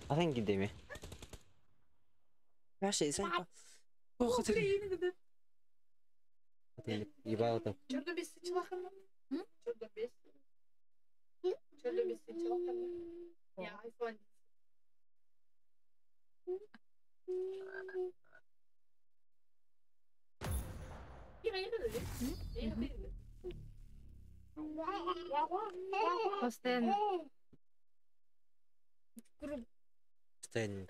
Атын кидеме. Вообще, Санька. Ох, ты. Ебал там. Постоянно. Постоянно.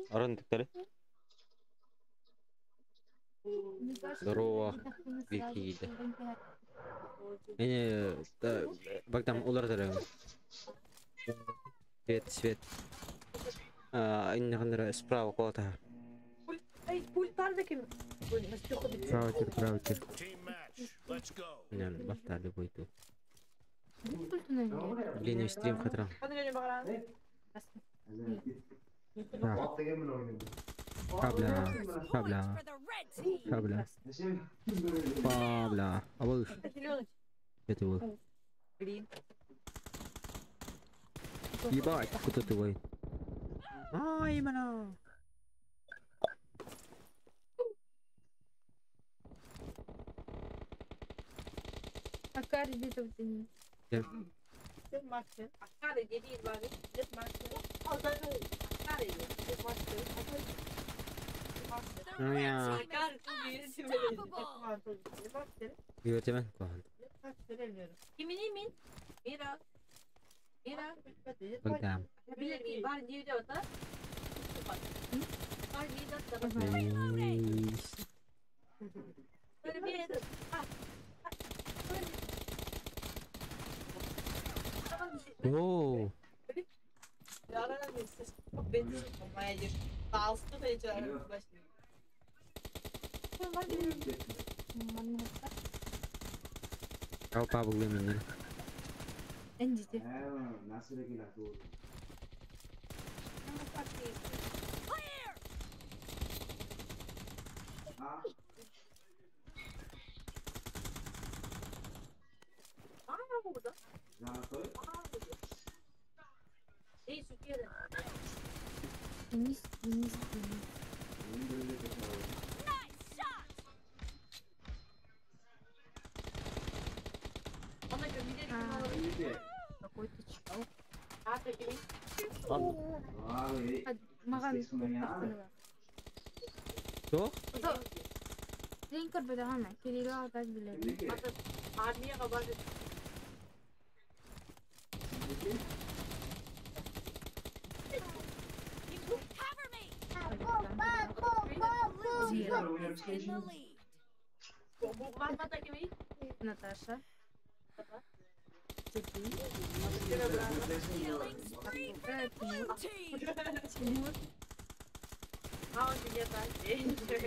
Орон тыктары. Здорово, Викида. Не, Богдан, улар. Свет, свет. А, справа куда-то. Право теперь, право теперь. Не, бастарды будет. Блин, стрим хатра. Бля, бля, бля, бля. А вот это вот. Ебать, куда ты вой? Ай, именно. Богдан. О. Алпа был. Какой-то чел. Что? Наташа.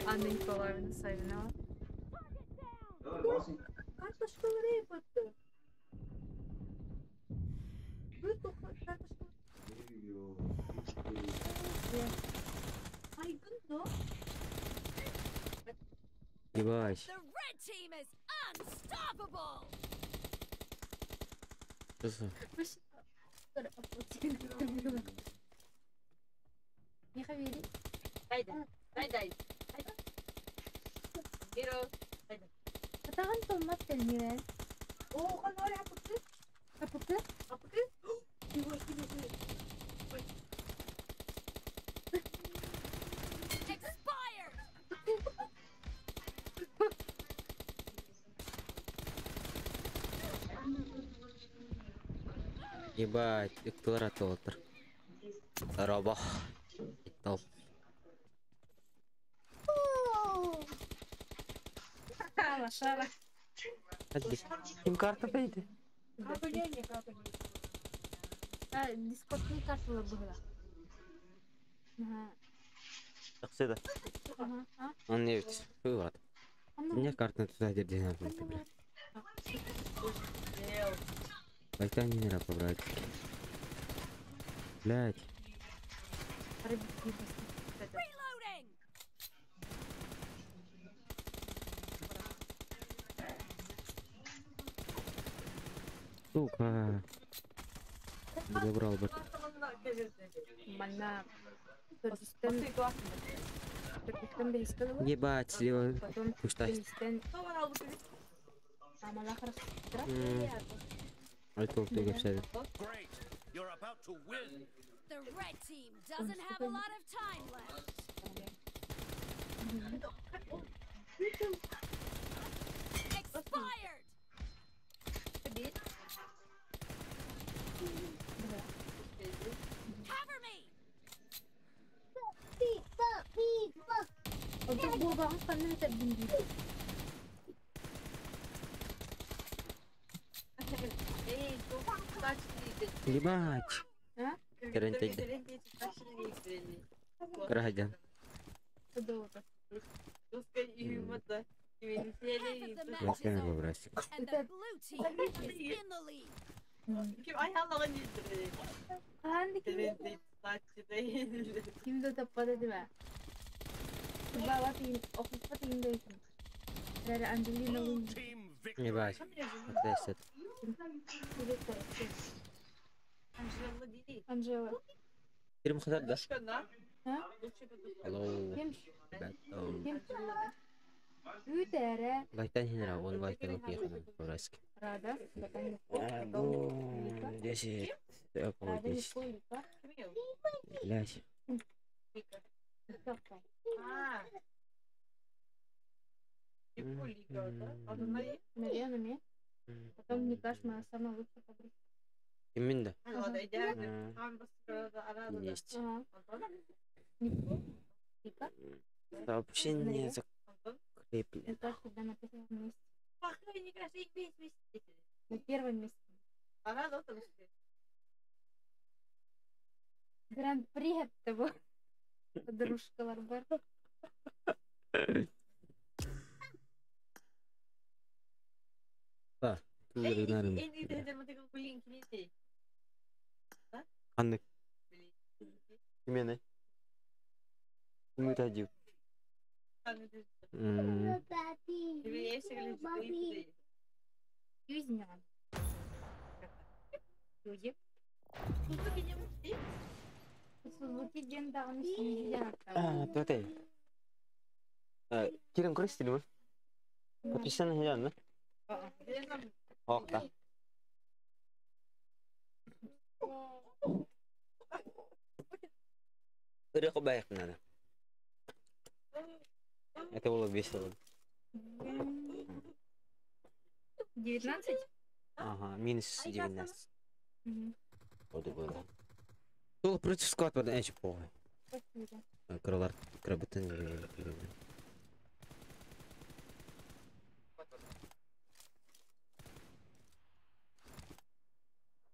Анна Николаевна Савинова. Ебать. Ебать, декларатор. Раба. Им карта пойди. Дискотный карта была. Таксида. Он не ведь. Вот. Мне карта туда где надо. Байта не надо побрать. Блять. Сука. Забрал бы. Манна төрдүстэн төрдүстэн бэһискэ дылы. Ебать, слева Потом пустай. бэһистэн Амалах расстра. Это вот ты кэпсээтэ. Great. You're about to win. The red team doesn't have a lot of time left. Expired. Cover me. Онтон буолбаҕын ханна этэрбин дии. Ебать. А? Терентейді. Кыраһадьан. Долото. Half of the match is Ласканый over, выбросик. and the blue team is in the lead. Хаан ким да таппата димэ. Баба тиин окуппа тиин дөйсүн. Рара Анджелина Blue Лун. team victory. Ебать. Отрясет. Анжела. Кирим хатар да? А? Алло. Ким? Ребят. Оу. Ким? Үүтэрэ. Лайтан хинера, он лайтан окей, выбросик. Рада. Потом 10. Около Рада 10. Блять. Наверное, Потом Никаш моя самая лучшая подружка. Киммин да? Есть. Ага. Ника. Сообщение закреплено. Никаш всегда на первом месте. На первом месте. Гран-при от того. Подружка Ларбар. Анны. Кимени? Ким ыта дию? Юзня. Люди. Сузуки ден даҕаны сиидиэн А, туотай. Кирен көрөстүлү ме? Подписано хыйан, да? Оqta. Ырык байык надо. Это было весело. 19? Ага, минус 19. Мгм. Вот и было. Тул против склад барды эч похуй. Спасибо. Крылар крабытын.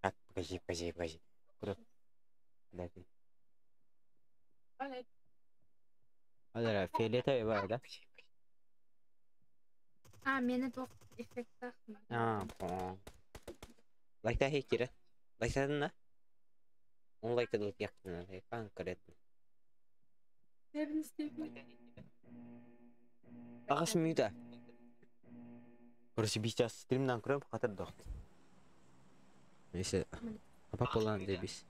Так, погоди, погоди, погоди. Куда? Дай ты. Allora, фиолетовый бар, да? А, мени туох эффектах. А, понял. Лайкта хекире. Лайктадын да? Он лайктады яктын, конкретно. Ағас минута. Короче, сейчас стримнан көрөм, катыр дох. Neyse. Апа болан дебис.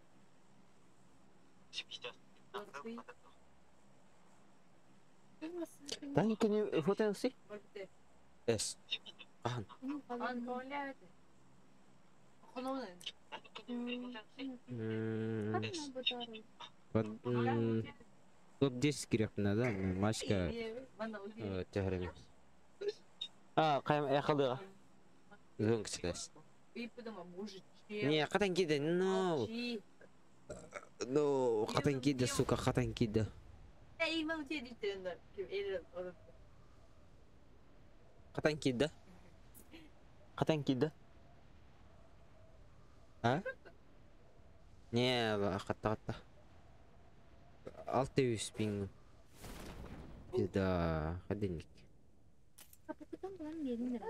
Дан can фото си? Yes. Ахан. Вот топ-10 керек надо, Машка тәһәрәме. А, кайм яхалыга. Зон кичкәс. Не, катан киде, no. No, катан киде, сука, катан киде. Катан киде. Катан киде. А? Не, катта катта. 600 пингым. Пизда, ходильник. Апукутан булан берин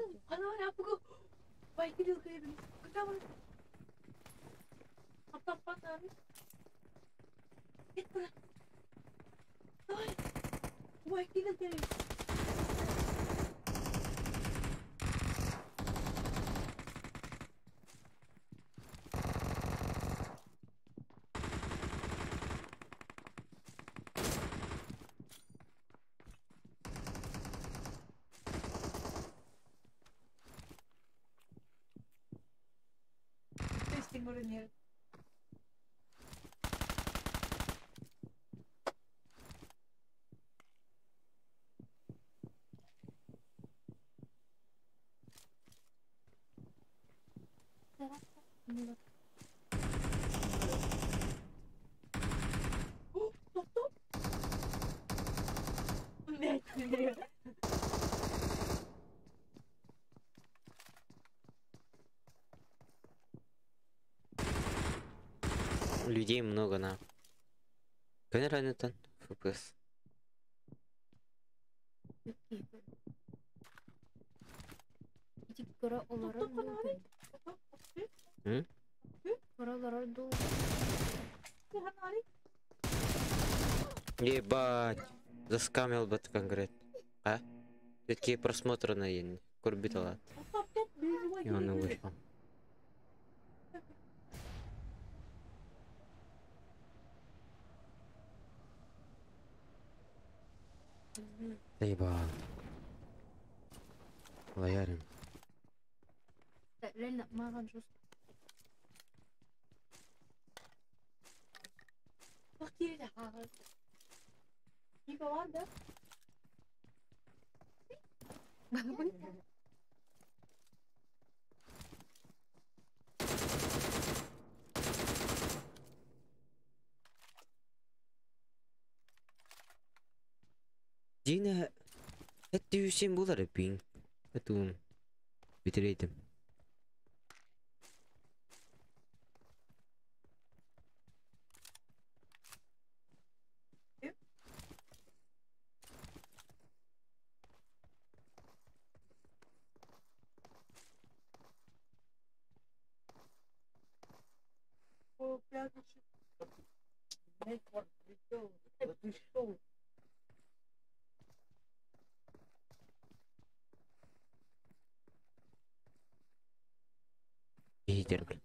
Людей много на. Көнөр ФПС. Ебать. Заскамил бы конкретно. А? Такие просмотры на ен. Курбитала. И он вышел. Заебал. Лоярин. Реально, маған жестко. Дина, это үсен булар бин. Это биtireydim. Лидер, блин.